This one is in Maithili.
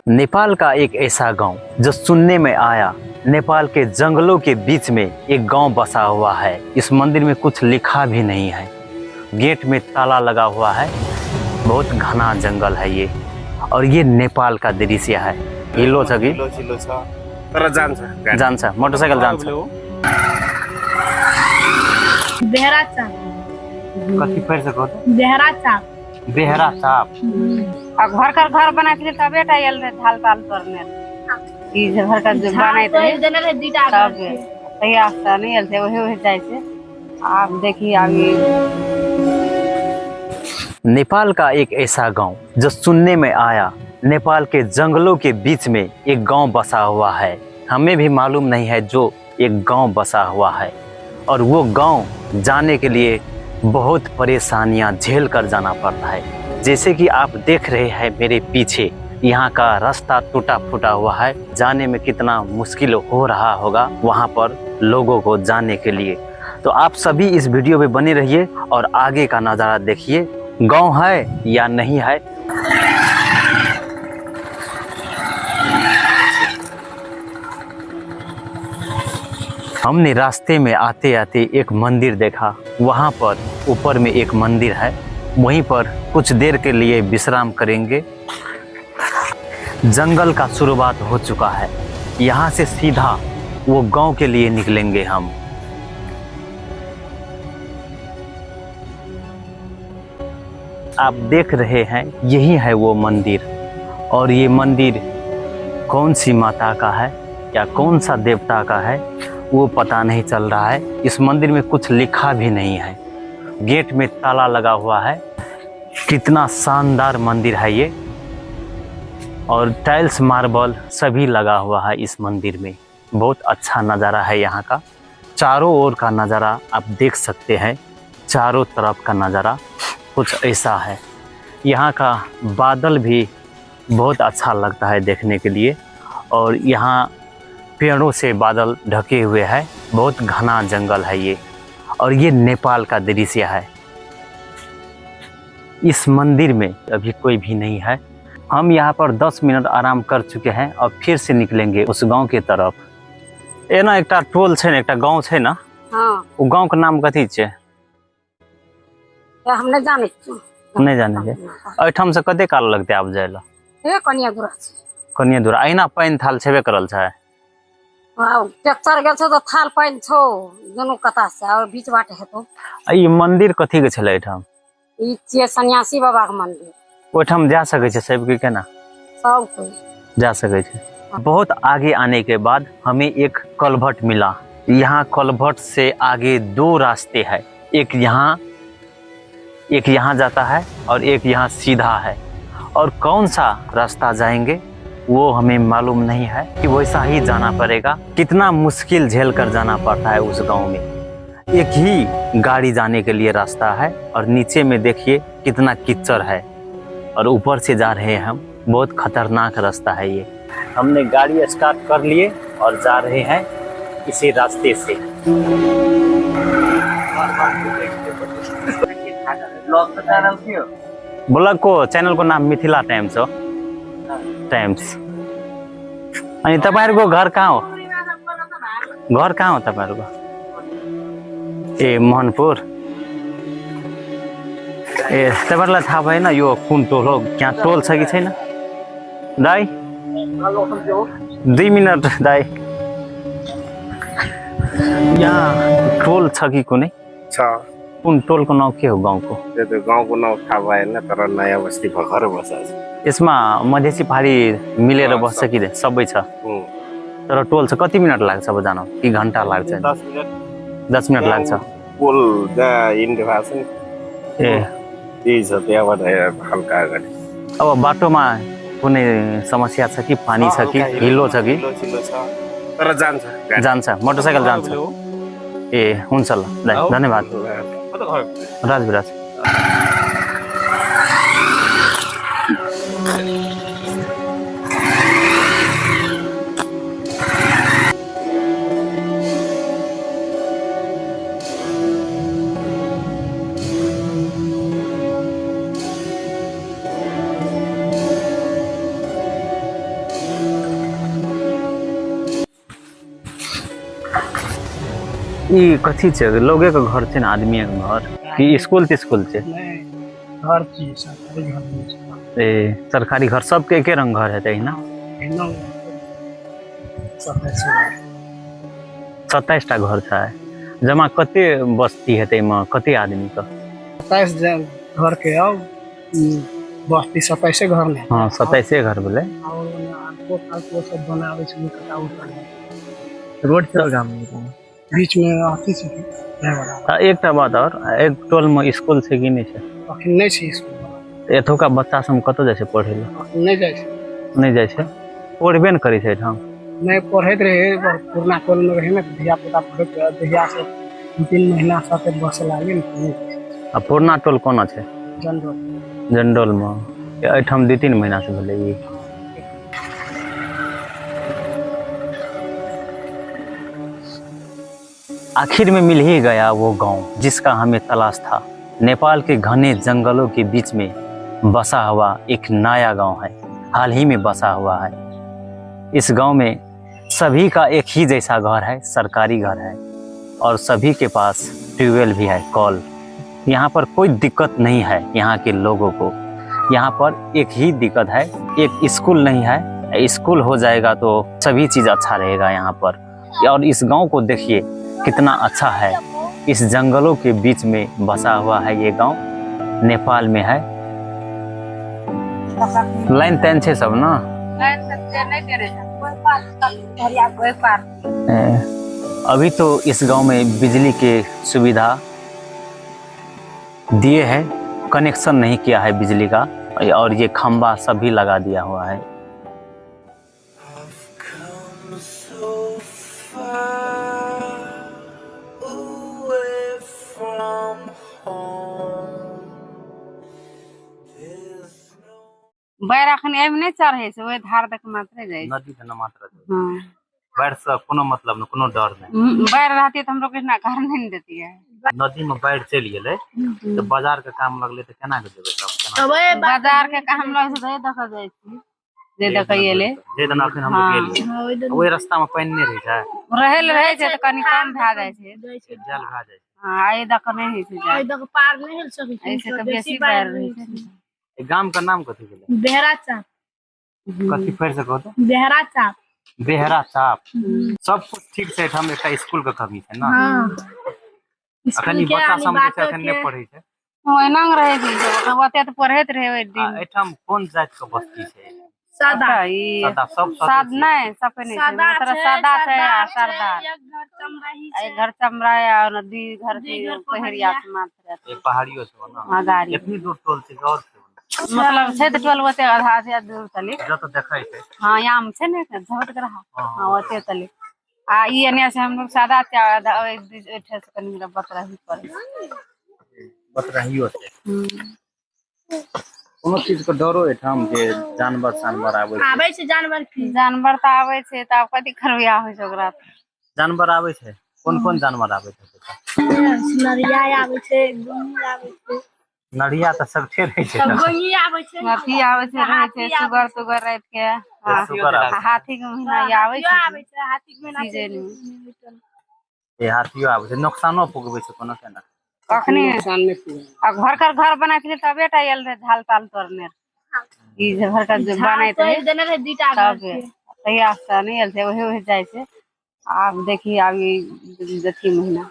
नेपाल का एक ऐसा गांव जो सुनने में आया, नेपाल के जंगलों के बीच में एक गांव बसा हुआ है। इस मंदिर में कुछ लिखा भी नहीं है, गेट में ताला लगा हुआ है। बहुत घना जंगल है ये और ये नेपाल का दृश्य है। हिलो छ कि हिलो छिलो छ तर जान्छ गाडी। जान्छ, मोटरसाइकल जान्छ। बेहरा चाप। कथी फेर से कहू? बेहरा चाप। बेहरा साप। आ घर कर घर बनाए तबे टा आयल रहे थाल ताल करने ई जे घर का जे बनाइत रहे देने रहे दुईटा तब घर के। तहिया से नहि आयल छै, ओहे ओहे जाइ छै। आब देखी आब नेपाल का एक ऐसा गांव जो सुनने में आया, नेपाल के जंगलों के बीच में एक गांव बसा हुआ है। हमें भी मालूम नहीं है जो एक गांव बसा हुआ है और वो गांव जाने के लिए बहुत परेशानियां झेल कर जाना पड़ता है। जैसे कि आप देख रहे हैं मेरे पीछे यहाँ का रास्ता टूटा फूटा हुआ है। जाने में कितना मुश्किल हो रहा होगा वहाँ पर लोगों को जाने के लिए। तो आप सभी इस वीडियो में बने रहिए और आगे का नज़ारा देखिए, गांव है या नहीं है। हमने रास्ते में आते आते एक मंदिर देखा। वहाँ पर ऊपर में एक मंदिर है, वहीं पर कुछ देर के लिए विश्राम करेंगे। जंगल का शुरुआत हो चुका है। यहाँ से सीधा वो गांव के लिए निकलेंगे हम। आप देख रहे हैं यही है वो मंदिर और ये मंदिर कौन सी माता का है या कौन सा देवता का है वो पता नहीं चल रहा है। इस मंदिर में कुछ लिखा भी नहीं है, गेट में ताला लगा हुआ है। कितना शानदार मंदिर है ये और टाइल्स मार्बल सभी लगा हुआ है इस मंदिर में। बहुत अच्छा नज़ारा है यहाँ का। चारों ओर का नज़ारा आप देख सकते हैं, चारों तरफ का नज़ारा कुछ ऐसा है। यहाँ का बादल भी बहुत अच्छा लगता है देखने के लिए और यहाँ पेड़ों से बादल ढके हुए हैं। बहुत घना जंगल है ये और ये नेपाल का दृश्य है। इस मंदिर में अभी कोई भी नहीं है। हम यहाँ पर 10 मिनट आराम कर चुके हैं और फिर से निकलेंगे उस गांव के तरफ। एना एकटा टोल छै ने, एकटा गांव छै ना, हाँ। ओ गांव के नाम कथी छै? हम नहि जानै छियै। नहि जानै छै। एहिठाम से कते काल लगतै आब जाय लए? हे कनिया दूर छै। कनिये दूर। अहिना पानि थाल छेबे करल छै। ट्रैक्टर गेल छौ तऽ थाल पानि छौ दुनू कता से और बीच बाटे हेतौ। आ ई मंदिर कथी के छलै एहिठाम? ई छियै सन्यासी बाबा के मंदिर। ओहिठाम जा सकै छै सब के केना? सब कोई जा सकै छै। बहुत आगे आने के बाद हमें एक कलभट मिला। यहाँ कलभट से आगे दो रास्ते हैं, एक यहाँ जाता है और एक यहाँ सीधा है। और कौन सा रास्ता जाएंगे वो हमें मालूम नहीं है कि वैसा ही जाना पड़ेगा। कितना मुश्किल झेल कर जाना पड़ता है उस गांव में। एक ही गाड़ी जाने के लिए रास्ता है और नीचे में देखिए कितना कीचड़ है और ऊपर से जा रहे हैं हम। बहुत खतरनाक रास्ता है ये। हमने गाड़ी स्टार्ट कर लिए और जा रहे हैं इसी रास्ते से। ब्लॉग को चैनल को नाम मिथिला टाइम्स हो, टाइम्स। अनि तपाईँहरूको घर कहाँ हो? घर कहाँ हो तपाईँहरूको? ए मोहनपुर। ए तपाईँहरूलाई थाहा भएन यो कुन टोल हो? यहाँ टोल छ कि छैन दाइ? 2 मिनट दाइ, यहाँ टोल छ कि कुनै? छ। कुन टोलको नाउँ के हो गाउँको? त्यो त गाउँको नाउँ थाहा भएन तर नयाँ बस्ती भर्खर बसेको छ। यसमा मधेसी पहाडी मिलेर अँ, बस्छ कि सबै छ? उम्, तर टोल छ। कति मिनट लाग्छ अब जान कि घन्टा लाग्छ? 10 मिनट। 10 मिनट लाग्छ। पुल जहाँ इन्ड भएको छ नि, ए त्यही छ, त्यहाँबाट हल्का अगाडि। अब बाटोमा कुनै समस्या छ कि? पानी छ कि? हल्का हिलो छ कि? हिलो छिलो छ तर जान्छ गाडी। जान्छ, मोटरसाइकल जान्छ। ए हुन्छ ल दाइ, धन्यवाद। राजविराज। ई कथी छै? लोगे के घर छै ने, आदमी के घर कि स्कूल तिस्कूल छै? नहि, घर छी, सरकारी घर नहि छै। ए सरकारी घर सबके एके रंग घर हेतै ना? एहनो 27 घर। 27 टा घर छै। जमा कते बस्ती हेतै एहिमे, कते आदमी के? 27 घर के अब बस्ती 27 घर ने। हाँ, 27 घर भेलै। और ओने आलको फालको सब बनाबै छै, कटा उटा। रोड छै गाम में। बीच में अथी छै नहि बना। आ एकटा बात और, एक टोल में स्कूल छै कि नहि छै? अखन नहि छै स्कूल वाला। एतुका बच्चा सब कतऽ जाइ छै पढ़ै लए? अखन नहि जाइ छै। नहि जाइ छै? पढ़बे ने करै छै एहिठाम? नहि पढ़ैत रहे, पुरना टोल में रहे ने, धिया पुता पढ़ैत रहे। जहिया से 2-3 महीना से बस लागल ने, नहि जाइ छै। आ पुरना टोल कोना छै? जनरल। जंडोल में एहिठाम 2-3 महीना से भेलै ई। आखिर में मिल ही गया वो गांव जिसका हमें तलाश था। नेपाल के घने जंगलों के बीच में बसा हुआ एक नया गांव है, हाल ही में बसा हुआ है। इस गांव में सभी का एक ही जैसा घर है, सरकारी घर है और सभी के पास ट्यूबवेल भी है, कॉल। यहाँ पर कोई दिक्कत नहीं है यहाँ के लोगों को। यहाँ पर एक ही दिक्कत है, एक स्कूल नहीं है। स्कूल हो जाएगा तो सभी चीज़ अच्छा रहेगा यहाँ पर। और इस गांव को देखिए कितना अच्छा है। इस जंगलों के बीच में बसा हुआ है ये गांव, नेपाल में है। लाइन ताइन छै सब ना? लाइन तऽ नहि देने छै। कोइ पार कोइ पार। अभी तो इस गांव में बिजली के सुविधा दिए हैं, कनेक्शन नहीं किया है बिजली का और ये खंबा सब भी लगा दिया हुआ है। I've come so far away from home. There's no बाढ़ि अखन एहिमे नहि चढ़ै छै, ओहि धार तक मात्रे जाइ छै। नदी के मात्र। हाँ। बाढ़ि से कोनो मतलब नहि, कोनो डर नहि। बाढ़ि रहती तऽ हमरो कृष्णा घर नहि ने देती है। नदी में बाढ़ि चलि गेलै तऽ बाजार के काम लगलै तऽ केना के जेबै तब, केना? तब बाजार के काम लग छै, तऽ देखऽ जाइ छी जे देखऽ एलै। जे दिना अखन हम हाँ। गेलियै, ओहि रास्ता में पानि नहि रहै छै? रहै लए रहै छै तऽ कनि कम भए जाइ छै। जल भए जाइ छै। हँ, एहि दऽ नहि होइ छै जाल। एहि पार नहि हेल सकै छै। एहिसँ तऽ बेसी बाढ़ि रहै छै। ई गाम के नाम कथी भेलै? बेहरा चाप। कथी, फेर से कहू तऽ? बेहरा चाप। बेहरा चाप। सब कुछ ठीक छै एहिठाम, एकटा स्कूल के कमी छै ना? हाँ। अखन ई स्कूल के बच्चा आ सब जे छै बाटो अखन नहि के। पढ़ै छै। ओहिना रहै छै सब, ओते तऽ पढ़ैत रहै ओहि आ दिन। एहिठाम कोन जाति के बस्ती छै? सादा। ई सादा सब सादे साद छै। नहि, सफे नहि छै। सादा मतलब छै, सादा छै आ सरदार छै, सरदार। एक घर चमराही आ छै। एक घर चमड़ा आ दुई घर दुई छै घर पहरिया पहरिया। छै मात्र। ए पहाड़ियो छै ना? हाँ, गाड़ी। एतनी दूर टोल छै कि और छै? मतलब छै तऽ टोल ओते आधा से दूर तली। जतऽ देखै छै। हाँ, यहाँ छै ने झपट के रहा। हाँ। हाँ, ओते तली आ ई एने से हम लोग सादा चावल ओहि से कनि बतरही पड़ै। बतरहियो छै। कोनो चीज के डरो एहिठाम जे जानवर सानवर आबै छै? आबै छै जानवर की। जानवर तऽ आबै छै तऽ आब कथी करबै, होइ छै ओकरा। जानवर आबै छै? कोन कोन जानवर आबै छै? नरिया आबै छै, गोही आबै छै। नढ़िया तऽ सगठे रहै छै। तब गोही आबै छै। अथी आबै छै, रहै छै हाथी आबै सुगर तुगर राति के। हाँ, सुगर आबै आ हाथी के महीना ई आबै हाथियो छै। आबै छै, हाथी के महीना सीजन मे। ए हाथियो आबै छै, नोकसानो पुगबै छै कोनो केना? कखनी नुकसान नहि पुगे। आ घर कर घर बनाइत रहे तबे टा आयल रहे झाल ताल तोड़ने। ई जे घर कर जे बनाइत रहे तोड़ि देने रहे दूटा घर तब के। तहिया से नहि आयल छै, ओहे ओहे जाइ छै। आब देखी आब ई अथी महीना।